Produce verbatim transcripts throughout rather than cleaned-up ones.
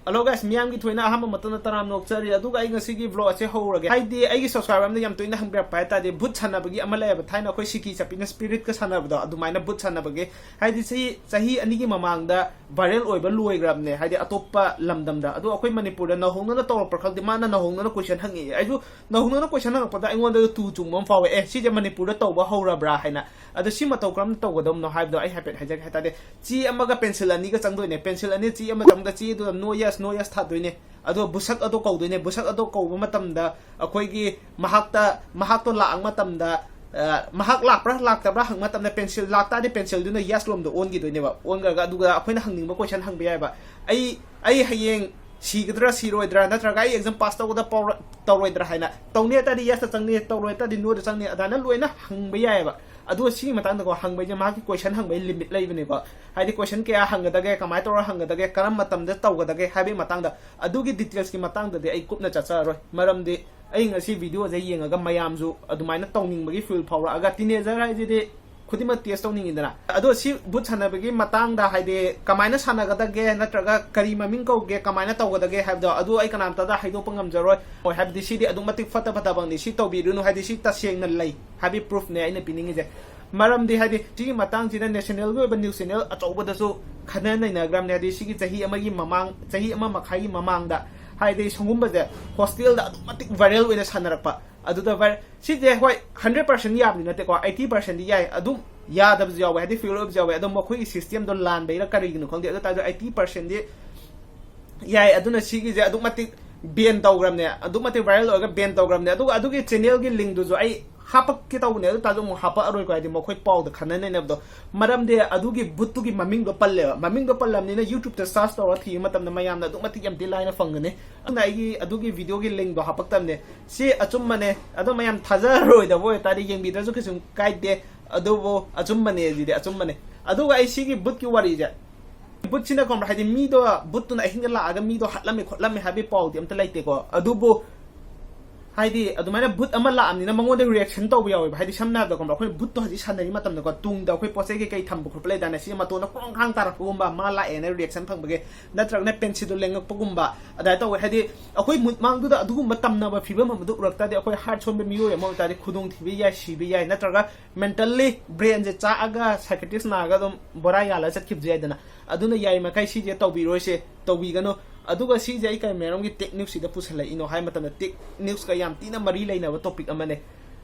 Hello guys, ꯃꯤꯌꯥꯝꯒꯤ ꯊꯣꯏꯅ ꯑꯍꯥꯟꯕ ꯃꯇꯝꯗ ꯇꯔꯥꯝꯅ ꯑꯣꯛꯆꯔꯤ꯫ ꯑꯗꯨꯒ ꯑꯩ ꯉꯁꯤꯒꯤ vlog ꯑꯁꯦ ꯍꯧꯔꯒꯦ꯫ ꯍꯥꯏꯗꯤ ꯑꯩꯒꯤ subscriber ꯑꯃꯅ ꯌꯥꯝ ꯇꯣꯏꯅ ꯍꯪꯕꯤꯔꯛꯄ ꯍꯥꯏꯇꯥꯔꯗꯤ, ꯚꯨꯠ ꯁꯥꯟꯅꯕꯒꯤ ꯑꯃ ꯂꯩꯌꯦꯕ, ꯊꯥꯏꯅ ꯑꯩꯈꯣꯏ ꯁꯤꯀꯤ ꯆꯠꯄꯤꯅ spirit ꯀ ꯁꯥꯟꯅꯕꯗꯣ, ꯑꯗꯨꯃꯥꯏꯅ ꯚꯨꯠ ꯁꯥꯟꯅꯕꯒꯤ꯫ ꯍꯥꯏꯗꯤ ꯁꯤ ꯆꯍꯤ ꯑꯅꯤꯒꯤ ꯃꯃꯥꯡꯗ viral ꯑꯣꯏꯕ ꯂꯣꯏꯈ꯭ꯔꯕꯅꯦ, ꯍꯥꯏꯗꯤ ꯑꯇꯣꯞꯄ ꯂꯝꯗꯝꯗ꯫ ꯑꯗꯣ ꯑꯩꯈꯣꯏ ꯃꯅꯤꯄꯨꯔꯗ ꯅꯧꯍꯧꯅꯅ ꯇꯧꯔꯛꯄ꯭ꯔꯥ ꯈꯪꯗꯦ, ꯃꯥꯅ ꯅꯧꯍꯧꯅꯅ question ꯍꯪꯉꯛꯑꯦ꯫ ꯑꯩꯁꯨ ꯅꯧꯍꯧꯅꯅ question ꯍꯪꯉꯛꯄꯗ ꯑꯩꯉꯣꯟꯗ ꯇꯨ ꯆꯨꯡꯕ ꯑꯃ ꯐꯥꯎꯋꯦ, "ꯑꯦ, ꯁꯤꯁꯦ ꯃꯅꯤꯄꯨꯔꯗ ꯇꯧꯕ ꯍꯧꯔꯕ꯭ꯔꯥ?" ꯍꯥꯏꯅ꯫ ꯑꯗꯣ ꯁꯤ ꯃꯇꯧ ꯀꯔꯝꯅ ꯇꯧꯒꯗꯕꯅꯣ ꯍꯥꯏꯕꯗꯣ ꯑꯩ ꯍꯥꯏꯐꯦꯠ ꯍꯥꯏꯖꯒꯦ ꯍꯥꯏꯇꯥꯔꯗꯤ, ꯆꯦ ꯑꯃꯒ pencil ꯑꯅꯤꯒ ꯆꯪꯗꯣꯏꯅꯦ꯫ Pencil ꯑꯅꯤ ꯆꯦ ꯑꯃ ꯆꯪꯕꯗ ꯆꯦꯗꯨꯗ no yes, no yes ꯊꯥꯗꯣꯏꯅꯦ꯫ ꯑꯗꯣ ꯕꯨꯁꯛ ꯑꯗꯣ ꯀꯧꯗꯣꯏꯅꯦ꯫ ꯕꯨꯁꯛ ꯑꯗꯣ ꯀꯧꯕ ꯃꯇꯝꯗ ꯑꯩꯈꯣꯏꯒꯤ ꯃꯍꯥꯛꯇ, ꯃꯍꯥꯛꯇꯣ ꯂꯥꯛꯄ ꯃꯇꯝꯗ, ꯑ, ꯃꯍꯥꯛ ꯂꯥꯛꯄ꯭ꯔꯥ ꯂꯥꯛꯇꯕ꯭ꯔꯥ ꯍꯪꯕ ꯃꯇꯝꯗ, pencil ꯂꯥꯛꯇꯥꯔꯗꯤ pencil ꯗꯨꯅ yes ꯂꯣꯝꯗ ꯑꯣꯟꯈꯤꯗꯣꯏꯅꯦꯕ꯫ ꯑꯣꯟꯈ꯭ꯔꯒ ꯑꯗꯨꯒ ꯑꯩꯈꯣꯏꯅ ꯍꯪꯅꯤꯡꯕ question ꯍꯪꯕ ꯌꯥꯏꯕ꯫ "ꯑꯩ, ꯑꯩ ꯍꯌꯦꯡ ꯁꯤꯒꯗ꯭ꯔꯥ ꯁꯤꯔꯣꯏꯗ꯭ꯔꯥ, ꯅꯠꯇ꯭ꯔꯒ ꯑꯩ exam pass ꯇꯧꯒꯗ꯭ꯔꯥ ꯄꯧꯔ-, ꯇꯧꯔꯣꯏꯗ꯭ꯔꯥ?" ꯍꯥꯏꯅ꯫ ꯇꯧꯅꯤ ꯍꯥꯏꯇꯥꯔꯗꯤ yes ꯇ ꯆꯪꯅꯤ, ꯇꯧꯔꯣꯏ ꯍꯥꯏꯇꯥꯔꯗꯤ no ꯗ ꯆꯪꯅꯤ, ꯑꯗꯨꯃꯥꯏꯅ ꯂꯣꯏꯅ ꯍꯪꯕ ꯌꯥꯏꯑꯕ꯫ ꯑꯗꯨꯒ ꯁꯤꯒꯤ ꯃꯇꯥꯡꯗꯀꯣ ꯍꯪꯕꯩꯁꯦ ꯃꯥꯒꯤ question ꯍꯪꯕꯒꯤ limit ꯂꯩꯕꯅꯦꯀꯣ꯫ ꯍꯥꯏꯗꯤ question ꯀꯌꯥ ꯍꯪꯒꯗꯒꯦ, ꯀꯃꯥꯏꯅ ꯇꯧꯔꯒ ꯍꯪꯒꯗꯒꯦ, ꯀꯔꯝꯕ ꯃꯇꯝꯗ ꯇꯧꯒꯗꯒꯦ ꯍꯥꯏꯕꯒꯤ ꯃꯇꯥꯡꯗ꯫ ꯑꯗꯨꯒꯤ details ꯀꯤ ꯃꯇꯥꯡꯗꯗꯤ ꯑꯩ ꯀꯨꯞꯅ ꯆꯠꯆꯔꯔꯣꯏ, ꯃꯔꯝꯗꯤ ꯑꯩ ꯉꯁꯤ video ꯁꯦ ꯌꯦꯡꯉꯒ ꯃꯌꯥꯝꯁꯨ ꯑꯗꯨꯃꯥꯏꯅ ꯇꯧꯅꯤꯡꯕꯒꯤ feel ꯐꯥꯎꯔꯛꯑꯒ, teenager ꯍꯥꯏꯁꯤꯗꯤ ꯈꯨꯗꯤꯡꯃꯛ test ꯇꯧꯅꯤꯡꯉꯤꯗꯅ꯫ ꯑꯗꯣ ꯁꯤ ꯚꯨꯠ ꯁꯥꯟꯅꯕꯒꯤ ꯃꯇꯥꯡꯗ, ꯍꯥꯏꯗꯤ ꯀꯃꯥꯏꯅ ꯁꯥꯟꯅꯒꯗꯒꯦ ꯅꯠꯇ꯭ꯔꯒ ꯀꯔꯤ ꯃꯃꯤꯡ ꯀꯧꯒꯦ, ꯀꯃꯥꯏꯅ ꯇꯧꯒꯗꯒꯦ ꯍꯥꯏꯕꯗꯣ, ꯑꯗꯨ ꯑꯩ ꯀꯅꯥꯝꯇꯗ ꯍꯥꯏꯗꯣꯛꯄ ꯉꯝꯖꯔꯣꯏ꯫ ꯍꯣꯏ, ꯍꯥꯏꯕꯗꯤ ꯁꯤꯗꯤ ꯑꯗꯨꯛ ꯃꯇꯤꯛ ꯐꯠꯇꯕ ꯊꯕꯛꯅꯤ, ꯁꯤ ꯇꯧꯕꯤꯔꯨꯅꯨ, ꯍꯥꯏꯗꯤ ꯁꯤ ꯇꯁꯦꯡꯅ ꯂꯩ ꯍꯥꯏꯕꯒꯤ proof ꯅꯦ ꯑꯩꯅ ꯄꯤꯅꯤꯡꯉꯤꯁꯦ꯫ ꯃꯔꯝꯗꯤ ꯍꯥꯏꯗꯤ ꯁꯤꯒꯤ ꯃꯇꯥꯡꯁꯤꯗ national ꯒꯤ ꯑꯣꯏꯕ news channel ꯑꯆꯧꯕꯗꯁꯨ ꯈꯟꯅ ꯅꯩꯅꯈ꯭ꯔꯕꯅꯦ꯫ ꯍꯥꯏꯗꯤ ꯁꯤꯒꯤ ꯆꯍꯤ ꯑꯃꯒꯤ ꯃꯃꯥꯡ, ꯆꯍꯤ ꯑꯃ ꯃꯈꯥꯏꯒꯤ ꯃꯃꯥꯡꯗ, ꯍꯥꯏꯗꯤ ꯁꯪꯒꯨꯝꯕꯁꯦ hostel ꯗ ꯑꯗꯨꯛ ꯃꯇꯤꯛ viral ꯑꯣꯏꯅ ꯁꯥꯟꯅꯔꯛꯄ꯫ ꯑꯗꯨꯗ ꯚꯥꯏ, ꯁꯤꯁꯦ ꯍꯣꯏ hundred percent ꯌꯥꯕꯗꯤ ꯅꯠꯇꯦꯀꯣ, eighty percent ꯗꯤ ꯌꯥꯏ, ꯑꯗꯨꯝ ꯌꯥꯗꯕꯁꯨ ꯌꯥꯎꯋꯦ, ꯍꯥꯏꯗꯤ fail ꯑꯣꯏꯕꯁꯨ ꯌꯥꯎꯋꯦ꯫ ꯑꯗꯣ ꯃꯈꯣꯏꯒꯤ system ꯗꯣ ꯂꯥꯟꯕꯩꯔꯥ ꯀꯔꯤꯒꯤꯅꯣ ꯈꯪꯗꯦ, ꯑꯗꯨ ꯇꯥꯔꯁꯨ eighty percent ꯗꯤ ꯌꯥꯏ꯫ ꯑꯗꯨꯅ ꯁꯤꯒꯤꯁꯦ ꯑꯗꯨꯛ ꯃꯇꯤꯛ ban ꯇꯧꯈ꯭ꯔꯕꯅꯦ, ꯑꯗꯨꯛ ꯃꯇꯤꯛ viral ꯑꯣꯏꯔꯒ ban ꯇꯧꯈ꯭ꯔꯕꯅꯦ꯫ ꯑꯗꯨꯒ ꯑꯗꯨꯒꯤ channel ꯒꯤ link ꯗꯨꯁꯨ ꯑꯩ ꯍꯥꯄꯛꯀꯦ ꯇꯧꯕꯅꯦ, ꯑꯗꯨ ꯇꯥꯔꯁꯨ ꯑꯃꯨꯛ ꯍꯥꯄꯛꯑꯔꯣꯏꯀꯣ, ꯍꯥꯏꯗꯤ ꯃꯈꯣꯏ ꯄꯥꯎꯗ ꯈꯟꯅ ꯅꯩꯅꯕꯗꯣ꯫ ꯃꯔꯝꯗꯤ ꯑꯗꯨꯒꯤ ꯚꯨꯠꯇꯨꯒꯤ ꯃꯃꯤꯡꯗꯣ ꯄꯜꯂꯦꯕ, ꯃꯃꯤꯡꯗꯣ ꯄꯜꯂꯕꯅꯤꯅ YouTube ꯇ search ꯇꯧꯔꯒ ꯊꯤꯕ ꯃꯇꯝꯗ ꯃꯌꯥꯝꯅ ꯑꯗꯨꯛ ꯃꯇꯤꯛ ꯌꯥꯝ ꯊꯤ ꯂꯥꯏꯅ ꯐꯪꯒꯅꯤ꯫ ꯑꯗꯨꯅ ꯑꯩꯒꯤ ꯑꯗꯨꯒꯤ video ꯒꯤ link ꯗꯣ ꯍꯥꯄꯛꯇꯕꯅꯦ꯫ ꯁꯤ ꯑꯆꯨꯝꯕꯅꯦ, ꯑꯗꯣ ꯃꯌꯥꯝ ꯊꯥꯖꯔꯔꯣꯏꯗꯕ ꯑꯣꯏꯇꯥꯔꯗꯤ ꯌꯦꯡꯕꯤꯗ꯭ꯔꯁꯨ ꯀꯩꯁꯨꯝ ꯀꯥꯏꯗꯦ, ꯑꯗꯨꯕꯨ ꯑꯆꯨꯝꯕꯅꯦ, ꯑꯗꯨꯗꯤ ꯑꯆꯨꯝꯕꯅꯦ꯫ ꯑꯗꯨꯒ ꯑꯩ ꯁꯤꯒꯤ ꯚꯨꯠꯀꯤ ꯋꯥꯔꯤꯁꯦ, ꯚꯨꯠꯁꯤꯅ ꯈꯪꯕ꯭ꯔꯥ, ꯍꯥꯏꯗꯤ ꯃꯤꯗꯣ, ꯚꯨꯠꯇꯨꯅ ꯑꯍꯤꯡꯗ ꯂꯥꯛꯑꯒ ꯃꯤꯗꯣ ꯍꯥꯠꯂꯝꯃꯦ ꯈꯣꯠꯂꯝꯃꯦ ꯍꯥꯏꯕꯒꯤ ꯄꯥꯎꯗꯤ ꯑꯝꯇ ꯂꯩꯇꯦꯀꯣ꯫ ꯑꯗꯨꯕꯨ ꯍꯥꯏꯗꯤ ꯑꯗꯨꯃꯥꯏꯅ ꯕꯨꯠ ꯑꯃ ꯂꯥꯛꯑꯕꯅꯤꯅ ꯃꯉꯣꯟꯗ ꯔꯤꯌꯦꯛꯁꯟ ꯇꯧꯕ ꯌꯥꯎꯋꯦꯕ꯫ ꯍꯥꯏꯗꯤ ꯁꯝꯅ ꯍꯥꯏꯔꯕꯗ ꯈꯪꯕ꯭ꯔꯥ, ꯑꯩꯈꯣꯏꯅ ꯕꯨꯠꯇꯣ ꯍꯧꯖꯤꯛ ꯁꯥꯟꯅꯔꯤ ꯃꯇꯝꯗꯀꯣ, ꯇꯨꯡꯗ ꯑꯩꯈꯣꯏ ꯄꯣꯠ ꯆꯩ ꯀꯩꯀꯩ ꯊꯝꯕ ꯈꯣꯠꯄ ꯂꯩꯗꯥꯏꯅꯦ, ꯁꯤ ꯃꯇꯣꯟꯗ ꯀ꯭ꯔꯣꯡ ꯈꯥꯡ ꯇꯥꯔꯛꯄꯒꯨꯝꯕ, ꯃꯥ ꯂꯥꯛꯑꯦꯅ ꯔꯤꯌꯦꯛꯁꯟ ꯐꯪꯕꯒꯤ, ꯅꯠꯇ꯭ꯔꯒꯅ ꯄꯦꯟꯁꯤꯜꯗꯣ ꯂꯦꯡꯉꯛꯄꯒꯨꯝꯕ ꯑꯗꯨꯃꯥꯏꯅ ꯇꯧꯋꯦ꯫ ꯍꯥꯏꯗꯤ ꯑꯩꯈꯣꯏ ꯃꯨꯠ ꯃꯥꯡꯗꯨꯗ ꯑꯗꯨꯒꯨꯝꯕ ꯇꯝꯅꯕ ꯐꯤꯕꯝ ꯑꯃꯗꯨ ꯎꯔꯛ ꯇꯥꯔꯗꯤ, ꯑꯩꯈꯣꯏ ꯍꯥꯔꯠ ꯁꯣꯟꯕ ꯃꯤꯑꯣꯏ ꯑꯃ ꯑꯣꯏ ꯇꯥꯔꯗꯤ ꯈꯨꯗꯣꯡ ꯊꯤꯕ ꯌꯥꯏ, ꯁꯤꯕ ꯌꯥꯏ, ꯅꯠꯇ꯭ꯔꯒ ꯃꯦꯟꯇꯜꯂꯤ ꯕ꯭ꯔꯦꯟꯁꯦ ꯆꯥꯛꯑꯒ ꯁꯥꯏꯀꯦꯇ꯭ꯔꯤꯁ ꯅꯥꯔꯒ ꯑꯗꯨꯝ ꯕꯣꯔꯥ ꯌꯥꯜꯂꯒ ꯆꯠꯈꯤꯕꯁꯨ ꯌꯥꯏꯗꯅ꯫ ꯑꯗꯨꯅ ꯌꯥꯔꯤꯃꯈꯩ ꯁꯤꯁꯦ ꯇꯧꯕꯤꯔꯣꯏꯁꯦ, ꯇꯧꯕꯤꯒꯅꯨ꯫ ꯑꯗꯨꯒ ꯁꯤꯁꯦ ꯑꯩ ꯀꯔꯤ ꯃꯔꯝꯒꯤ ꯇꯦꯛ ꯅ꯭ꯌꯨꯁꯁꯤꯗ ꯄꯨꯁꯜꯂꯛꯏꯅꯣ ꯍꯥꯏ ꯃꯇꯝꯗ, ꯇꯦꯛ ꯅ꯭ꯌꯨꯁꯀ ꯌꯥꯝ ꯊꯤꯅ ꯃꯔꯤ ꯂꯩꯅꯕ ꯇꯣꯄꯤꯛ ꯑꯃꯅꯦ꯫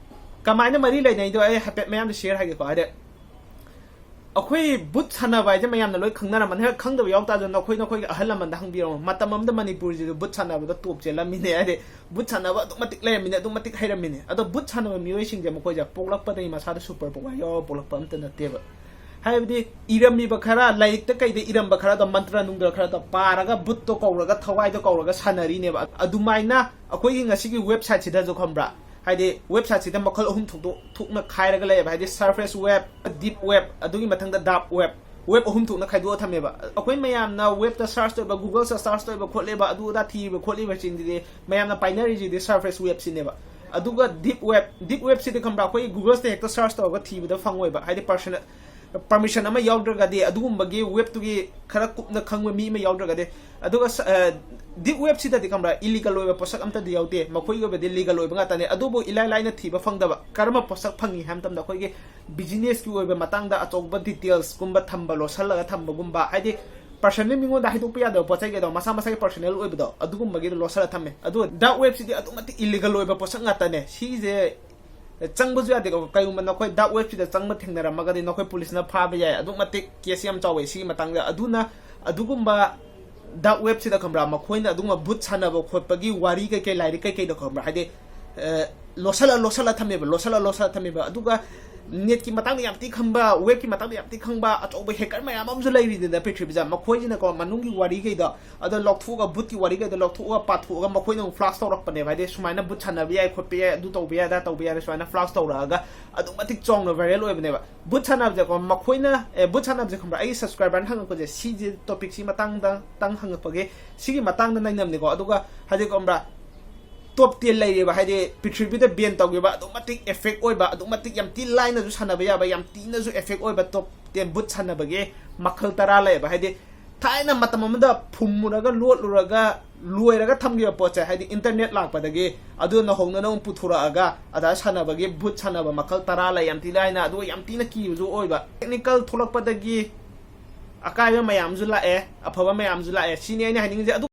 ꯀꯃꯥꯏꯅ ꯃꯔꯤ ꯂꯩꯅꯩꯗꯣ ꯑꯩ ꯍꯥꯏꯐꯦꯠ ꯃꯌꯥꯝꯗ ꯁꯤꯌꯔ ꯍꯥꯏꯒꯦꯀꯣ꯫ ꯍꯥꯏꯗꯤ ꯑꯩꯈꯣꯏ ꯕꯨꯠ ꯁꯥꯟꯅꯕ ꯍꯥꯏꯁꯦ ꯃꯌꯥꯝꯅ ꯂꯣꯏ ꯈꯪꯅꯔꯝꯃꯅꯤ꯫ ꯍꯣꯏ, ꯈꯪꯗꯕ ꯌꯥꯎ ꯇꯥꯔꯁꯨ ꯅꯈꯣꯏ ꯅꯈꯣꯏꯒꯤ ꯑꯍꯜ ꯂꯃꯟꯗ ꯍꯪꯕꯤꯔꯝꯃꯣ꯫ ꯃꯇꯝ ꯑꯃꯗ ꯃꯅꯤꯄꯨꯔꯁꯤꯁꯨ ꯕꯨꯠ ꯁꯥꯟꯅꯕꯗ ꯇꯣꯞ ꯆꯦꯜꯂꯝꯃꯤꯅꯦ꯫ ꯍꯥꯏꯗꯤ ꯕꯨꯠ ꯁꯥꯟꯅꯕ ꯑꯗꯨꯛ ꯃꯇꯤꯛ ꯂꯩꯔꯝꯃꯤꯅꯦ, ꯑꯗꯨꯛ ꯃꯇꯤꯛ ꯍꯩꯔꯝꯃꯤꯅꯦ꯫ ꯑꯗꯣ ꯕꯨꯠ ꯁꯥꯟꯅꯕ ꯃꯤꯑꯣꯏꯁꯤꯡꯁꯦ ꯃꯈꯣꯏꯁꯦ ꯄꯣꯛꯂꯛꯄꯗꯒꯤ ꯃꯁꯥꯗ ꯁꯨꯄꯔ ꯄꯋꯥꯔ ꯌꯥꯎꯔ ꯄꯣꯛꯂꯛꯄ ꯑꯝꯇ ꯅꯠꯇꯦꯕ꯫ ꯍꯥꯏꯕꯗꯤ ꯏꯔꯝꯃꯤꯕ ꯈꯔ, ꯂꯥꯏꯔꯤꯛꯇ ꯀꯩꯗ ꯏꯔꯝꯕ ꯈꯔꯗꯣ, ꯃꯟꯇ꯭ꯔ ꯅꯨꯡꯇ꯭ꯔ ꯈꯔꯗꯣ ꯄꯥꯔꯒ, ꯕꯨꯠꯇꯣ ꯀꯧꯔꯒ, ꯊꯋꯥꯏꯗꯣ ꯀꯧꯔꯒ ꯁꯥꯟꯅꯔꯤꯅꯦꯕ꯫ ꯑꯗꯨꯃꯥꯏꯅ ꯑꯩꯈꯣꯏꯒꯤ ꯉꯁꯤꯒꯤ ꯋꯦꯕꯁꯥꯏꯠꯁꯤꯗꯁꯨ ꯈꯪꯕ꯭ꯔꯥ, ꯍꯥꯏꯗꯤ ꯋꯦꯕꯁꯥꯏꯠꯁꯤꯗ ꯃꯈꯜ ꯑꯍꯨꯝ ꯊꯣꯛꯇꯣ-, ꯊꯣꯛꯅ ꯈꯥꯏꯔꯒ ꯂꯩꯌꯦꯕ꯫ ꯍꯥꯏꯗꯤ ꯁꯔꯐꯦꯁ ꯋꯦꯕ, ꯗꯤꯞ ꯋꯦꯕ, ꯑꯗꯨꯒꯤ ꯃꯊꯪꯗ ꯗꯥꯔꯛ ꯋꯦꯕ꯫ ꯋꯦꯕ ꯑꯍꯨꯝ ꯊꯣꯛꯅ ꯈꯥꯏꯗꯣꯛꯑ ꯊꯝꯃꯦꯕ꯫ ꯑꯩꯈꯣꯏ ꯃꯌꯥꯝꯅ ꯋꯦꯕꯇ ꯁꯔꯆ ꯇꯧꯕ, ꯒꯨꯒꯜꯁꯇ ꯁꯔꯆ ꯇꯧꯕ ꯈꯣꯠꯂꯤꯕ, ꯑꯗꯨ ꯑꯗꯥ ꯊꯤꯕ ꯈꯣꯠꯂꯤꯕꯁꯤꯡꯗꯨꯗꯤ ꯃꯌꯥꯝꯅ ꯄꯥꯏꯅꯔꯤꯁꯤꯗꯤ ꯁꯔꯐꯦꯁ ꯋꯦꯕꯁꯤꯅꯦꯕ꯫ ꯑꯗꯨꯒ ꯗꯤꯞ ꯋꯦꯕ, ꯗꯤꯞ ꯋꯦꯕꯁꯤꯗꯤ ꯈꯪꯕ꯭ꯔꯥ, ꯑꯩꯈꯣꯏꯒꯤ ꯒꯨꯒꯜꯁꯇ ꯍꯦꯛꯇ ꯁꯔꯆ ꯇꯧꯔꯒ ꯊꯤꯕꯗ ꯐꯪꯉꯣꯏꯕ꯫ ꯍꯥꯏꯗꯤ ꯄꯔꯁꯅꯦꯜ ꯄꯔꯃꯤꯁꯟ ꯑꯃ ꯌꯥꯎꯗ꯭ꯔꯒꯗꯤ, ꯑꯗꯨꯒꯨꯝꯕꯒꯤ ꯋꯦꯕꯇꯨꯒꯤ ꯈꯔ ꯀꯨꯞꯅ ꯈꯪꯕ ꯃꯤ ꯑꯃ ꯌꯥꯎꯗ꯭ꯔꯒꯗꯤ꯫ ꯑꯗꯨꯒ ꯁ-, ꯑ, ꯗꯤꯞ ꯋꯦꯕꯁꯤꯗꯗꯤ ꯈꯪꯕ꯭ꯔꯥ, ꯏꯂꯤꯒꯜ ꯑꯣꯏꯕ ꯄꯣꯠꯁꯛ ꯑꯝꯇꯗꯤ ꯌꯥꯎꯗꯦ꯫ ꯃꯈꯣꯏꯒꯤ ꯑꯣꯏꯕꯗꯤ ꯂꯤꯒꯜ ꯑꯣꯏꯕ ꯉꯥꯛꯇꯅꯦ꯫ ꯑꯗꯨꯕꯨ ꯏꯂꯥꯏ ꯂꯥꯏꯅ ꯊꯤꯕ ꯐꯪꯗꯕ꯫ ꯀꯔꯝꯕ ꯄꯣꯠꯁꯛ ꯐꯪꯉꯤ ꯍꯥꯏꯕ ꯃꯇꯝꯗ, ꯑꯩꯈꯣꯏꯒꯤ ꯕꯤꯖꯤꯅꯦꯁꯀꯤ ꯑꯣꯏꯕ ꯃꯇꯥꯡꯗ ꯑꯆꯧꯕ ꯗꯤꯇꯦꯜꯁꯀꯨꯝꯕ ꯊꯝꯕ, ꯂꯣꯠꯁꯜꯂꯒ ꯊꯝꯕꯒꯨꯝꯕ, ꯍꯥꯏꯗꯤ ꯄꯔꯁꯅꯦꯜꯂꯤ ꯃꯤꯉꯣꯟꯗ ꯍꯥꯏꯗꯣꯛꯄ ꯌꯥꯗꯕ ꯄꯣꯠ ꯆꯩ ꯀꯩꯗꯣ, ꯃꯁꯥ ꯃꯁꯥꯒꯤ ꯄꯔꯁꯅꯦꯜ ꯑꯣꯏꯕꯗꯣ, ꯑꯗꯨꯒꯨꯝꯕꯒꯤꯗꯣ ꯂꯣꯠꯁꯜꯂ ꯊꯝꯃꯦ꯫ ꯑꯗꯨꯒ ꯗꯥꯔꯛ ꯋꯦꯕꯁꯤꯗꯤ ꯑꯗꯨꯛ ꯃꯇꯤꯛ ꯏꯂꯤꯒꯜ ꯑꯣꯏꯕ ꯄꯣꯠꯁꯛ ꯉꯥꯛꯇꯅꯦ꯫ ꯁꯤꯁꯦ ꯆꯪꯕꯁꯨ ꯌꯥꯗꯦꯀꯣ꯫ ꯀꯩꯒꯨꯝꯕ ꯅꯈꯣꯏ ꯗꯥꯔꯛ ꯋꯦꯕꯁꯤꯗ ꯆꯪꯕ ꯊꯦꯡꯅꯔꯝꯃꯒꯗꯤ ꯅꯈꯣꯏ ꯄꯨꯂꯤꯁꯅ ꯐꯥꯕ ꯌꯥꯏ꯫ ꯑꯗꯨꯛ ꯃꯇꯤꯛ ꯀꯦꯁ ꯌꯥꯝ ꯆꯥꯎꯋꯦ ꯁꯤꯒꯤ ꯃꯇꯥꯡꯗ꯫ ꯑꯗꯨꯅ ꯑꯗꯨꯒꯨꯝꯕ ꯗꯥꯔꯛ ꯋꯦꯕꯁꯤꯗ ꯈꯪꯕ꯭ꯔꯥ, ꯃꯈꯣꯏꯅ ꯑꯗꯨꯒꯨꯝꯕ ꯕꯨꯠ ꯁꯥꯟꯅꯕ ꯈꯣꯠꯄꯒꯤ ꯋꯥꯔꯤ ꯀꯩꯀꯩ, ꯂꯥꯏꯔꯤꯛ ꯀꯩꯀꯩꯗꯣ ꯈꯪꯕ꯭ꯔꯥ, ꯍꯥꯏꯗꯤ, ꯑ, ꯂꯣꯠꯁꯜꯂ, ꯂꯣꯠꯁꯜꯂ ꯊꯝꯃꯦꯕ, ꯂꯣꯠꯁꯜꯂ, ꯂꯣꯠꯁꯜꯂ ꯊꯝꯃꯦꯕ꯫ ꯑꯗꯨꯒ ꯅꯦꯠꯀꯤ ꯃꯇꯥꯡꯗ ꯌꯥꯝ ꯊꯤ ꯈꯪꯕ, ꯋꯦꯕꯀꯤ ꯃꯇꯥꯡꯗ ꯌꯥꯝ ꯊꯤ ꯈꯪꯕ ꯑꯆꯧꯕ ꯍꯦꯀꯔ ꯃꯌꯥꯝ ꯑꯃꯁꯨ ꯂꯩꯔꯤꯗꯅ ꯄ꯭ꯔꯤꯊꯤꯕꯤꯗ꯫ ꯃꯈꯣꯏꯁꯤꯅꯀꯣ ꯃꯅꯨꯡꯒꯤ ꯋꯥꯔꯤꯈꯩꯗꯣ ꯑꯗꯣ ꯂꯧꯊꯣꯛꯑꯒ, ꯕꯨꯠꯀꯤ ꯋꯥꯔꯤꯈꯩꯗꯣ ꯂꯧꯊꯣꯛꯑꯒ ꯄꯥꯊꯣꯛꯑꯒ ꯃꯈꯣꯏꯅ ꯑꯃꯨꯛ ꯐ꯭ꯂꯥꯁ ꯇꯧꯔꯛꯄꯅꯦꯕ꯫ ꯍꯥꯏꯗꯤ ꯁꯨꯃꯥꯏꯅ ꯕꯨꯠ ꯁꯥꯟꯅꯕ ꯌꯥꯏ, ꯈꯣꯠꯄ ꯌꯥꯏ, ꯑꯗꯨ ꯇꯧꯕ ꯌꯥꯏ, ꯑꯗꯥ ꯇꯧꯕ ꯌꯥꯏ, ꯁꯨꯃꯥꯏꯅ ꯐ꯭ꯂꯥꯁ ꯇꯧꯔꯛꯑꯒ ꯑꯗꯨꯛ ꯃꯇꯤꯛ ꯆꯥꯎꯅ ꯚꯥꯏꯔꯦꯜ ꯑꯣꯏꯕꯅꯦꯕ꯫ ꯕꯨꯠ ꯁꯥꯟꯅꯕꯁꯦꯀꯣ, ꯃꯈꯣꯏꯅ, ꯑꯦ, ꯕꯨꯠ ꯁꯥꯟꯅꯕꯁꯦ ꯈꯪꯕ꯭ꯔꯥ? ꯑꯩꯒꯤ ꯁꯕꯁꯀ꯭ꯔꯥꯏꯕꯔꯅ ꯍꯪꯉꯛꯄꯁꯦ, ꯁꯤꯁꯦ ꯇꯣꯄꯤꯛꯁꯤ ꯃꯇꯥꯡꯗ ꯇꯪ ꯍꯪꯉꯛꯄꯒꯤ, ꯁꯤꯒꯤ ꯃꯇꯥꯡꯗ ꯅꯩꯅꯕꯅꯤꯀꯣ꯫ ꯑꯗꯨꯒ ꯍꯥꯏꯗꯤ ꯈꯪꯕ꯭ꯔꯥ, ꯇꯣꯞ ꯇꯦꯟ ꯂꯩꯔꯤꯕ, ꯍꯥꯏꯗꯤ ꯄ꯭ꯔꯤꯊꯤꯕꯤꯗ ꯕꯦꯟ ꯇꯧꯈꯤꯕ ꯑꯗꯨꯛ ꯃꯇꯤꯛ ꯑꯦꯐꯦꯛ ꯑꯣꯏꯕ, ꯑꯗꯨꯛ ꯃꯇꯤꯛ ꯌꯥꯝ ꯊꯤ ꯂꯥꯏꯅꯁꯨ ꯁꯥꯟꯅꯕ ꯌꯥꯕ, ꯌꯥꯝ ꯊꯤꯅꯁꯨ ꯑꯦꯐꯦꯛ ꯑꯣꯏꯕ ꯇꯣꯞ ꯇꯦꯟ ꯕꯨꯠ ꯁꯥꯟꯅꯕꯒꯤ ꯃꯈꯜ ꯇꯔꯥ ꯂꯩꯌꯦꯕ꯫ ꯍꯥꯏꯗꯤ ꯊꯥꯏꯅ ꯃꯇꯝ ꯑꯃꯗ ꯐꯨꯝꯃꯨꯔꯒ ꯂꯣꯠꯂꯨꯔꯒ ꯂꯣꯏꯔꯒ ꯊꯝꯈꯤꯕ ꯄꯣꯠꯁꯦ, ꯍꯥꯏꯗꯤ ꯏꯟꯇꯔꯅꯦꯠ ꯂꯥꯛꯄꯗꯒꯤ ꯑꯗꯨ ꯅꯧꯍꯧꯅꯅ ꯑꯃꯨꯛ ꯄꯨꯊꯣꯔꯛꯑꯒ ꯑꯗ ꯁꯥꯟꯅꯕꯒꯤ ꯕꯨꯠ ꯁꯥꯟꯅꯕ ꯃꯈꯜ ꯇꯔꯥ ꯂꯩ, ꯌꯥꯝ ꯊꯤ ꯂꯥꯏꯅ, ꯑꯗꯨꯒ ꯌꯥꯝ ꯊꯤꯅ ꯀꯤꯕꯁꯨ ꯑꯣꯏꯕ꯫ ꯇꯦꯛꯅꯤꯀꯦꯜ ꯊꯣꯛꯂꯛꯄꯗꯒꯤ ꯑꯀꯥꯏꯕ ꯃꯌꯥꯝꯁꯨ ꯂꯥꯛꯑꯦ, ꯑꯐꯕ ꯃꯌꯥꯝꯁꯨ ꯂꯥꯛꯑꯦ, ꯁꯤꯅꯤ ꯑꯩꯅ ꯍꯥꯏꯅꯤꯡꯉꯤꯁꯦ꯫ ꯑꯗꯨ